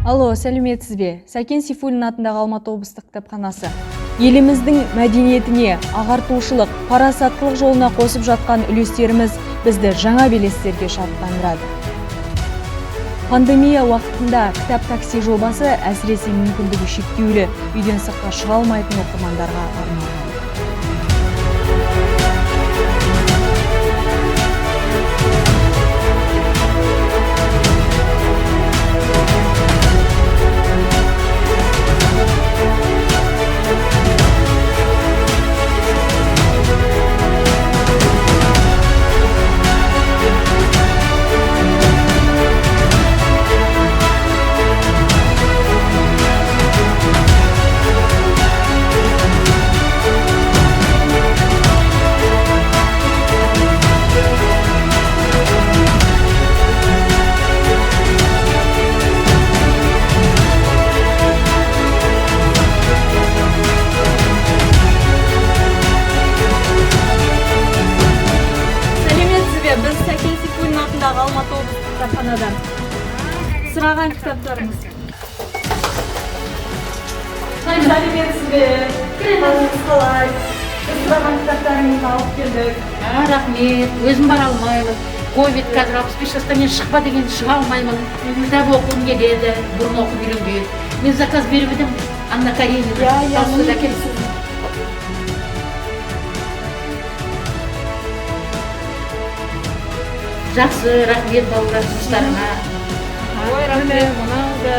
Алло, сәлеметсіз бе? Сәкен Сейфуллин атындағы Алматы облыстық кітапханасы. Еліміздің мәдениетіне, ағартушылық, парасаттылық жолына қосып жатқан үлестеріміз бізді жаңа белестерге шабыттандырады. Пандемия уақытында кітап такси жобасы әсіресе мүмкіндігі шектеулі, үйден сыртқа шыға алмайтын оқырмандарға арналған. Сәлеметсіз бе? Біз Сәкен Сейфуллин атындағы Алматы облыстық кітапханадан. Сұраған кітаптарыңыз. Сәлеметсіз бе? Қалыңыз қалай? Біз сұраған кітаптарыңызды алып келдік. А, рахмет, өзім бара алмаймын. Ковид қазір, 65 жастан мен шықпа деген, шыға алмаймын. Кітап оқығым келеді, бұрын оқып үйренген. Мен заказ беріп едім, Анна Каренина. Иә, Толстой міне. Әкеліп. Жақсы, рахмет, балалар, жұмыстарыңа. Ой, рахмет, мынау да.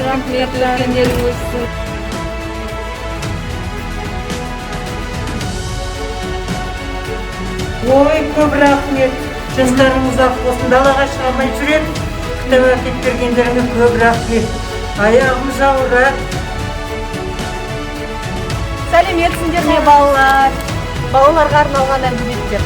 Рахмет, өркендерің өссін. Ой, көп рахмет. Жастарың ұзақ болсын, далаға шыға алмай жүреді. Кітап әкеліп бергендеріңе көп рахмет. Аяғымыз ауырады. Сәлеметсіңдер ме, балалар? Балаларға арналған әдебиеттер.